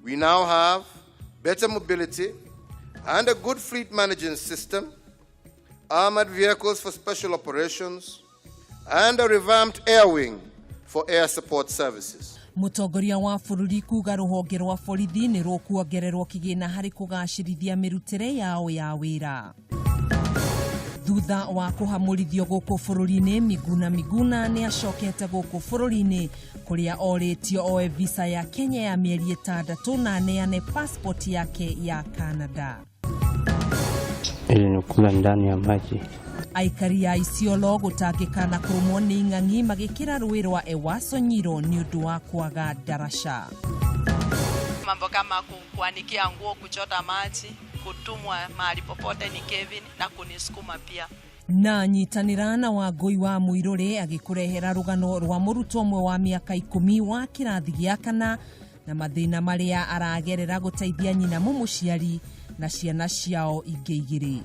We now have better mobility and a good fleet management system, armored vehicles for special operations, and a revamped air wing for air support services. Mũtongoria wa bũrũri kuga rũhonge rwa borithi nĩ rũkuongererwo kĩgĩna harĩ kũgacĩrithia mĩrutĩre yao ya wĩra. Thutha wa kũhamũrithio gũkũ bũrũri-inĩ, Miguna Miguna nĩ acokete gũkũ bũrũri-inĩ kũrĩa orĩtio oe visa ya Kenya ya mĩeri 6 na aneane passport yake ya Canada. Ilinikula ndani ya maji. Aikari a Isiolo gũtangĩka na kũrũmwo nĩ ing'ang'i magĩkĩra rũĩ rwa Ewaso Nyiro nĩ ũndũ wa kwaga ndaraca. Mambo kama kuanikia nguo, kuchota maji, kutumwa mahali popote ni Kevin na kunisukuma pia. Na nyitanĩra na Wangũi wa Mũirũrĩ agĩkũrehera rũgano rwa mũrutwo ũmwe wa mĩaka 10 wa kĩrathi gĩa kana na mathĩna marĩa aragerera gũteithia nyina mũmũciari na ciana ciao ingĩ igĩrĩ.